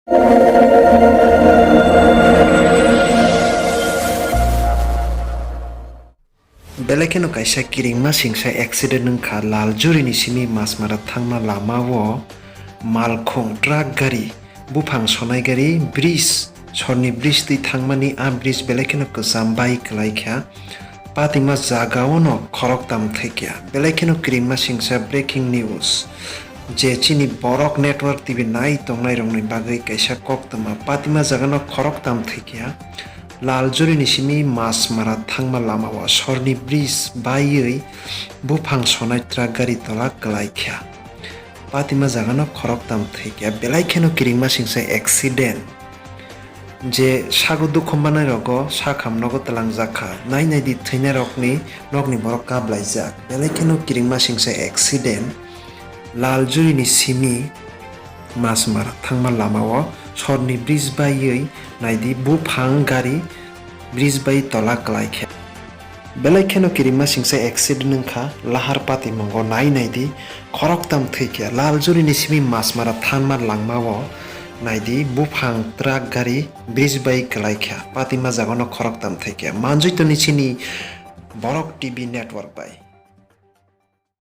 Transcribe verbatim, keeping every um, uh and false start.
Belai kheno kaisa kiringma singsa accident wngkha Laljurini simi Masmara thangma lamao malkhung truck gari buphang sonai gari bridge sorni bridge twi thangmani a bridge belai kheno kwcham bai kwlaikha. Patima jagaono khoroktam thwikya. Belai kheno kiringma singsa breaking news. Je chini borok network T V nai tongnairokni bagwi kaisa koktwma. Patima jagano khoroktam thwikya. Laljurini simi Masmara thangma lamao sorni bridge baiwi buphang sonai truck gari tola kwlaikha. Patima jagano khoroktam thwikya. Belai kheno kiringma singsa accident. Je sago dukhu manai rogo sakham nogo twlangjak kha. Nai nai di thwinai rokni nokni borok kablaijak. Belai kheno kiringma singsa accident. Laljurini simi Masmara thangma lamao sorni bridge baiwi nai di buphang gari bridge bai tola kwlaikha. Belai kheno kiringma singsa accident wngkha lahar patimungo nai nai di khoroktam thwikha Laljurini simi Masmara thangma langmao nai di buphang truck gari bridge bai kwlaikha patima jagano khoroktam thwikha manjui toni chini borok T V network bai.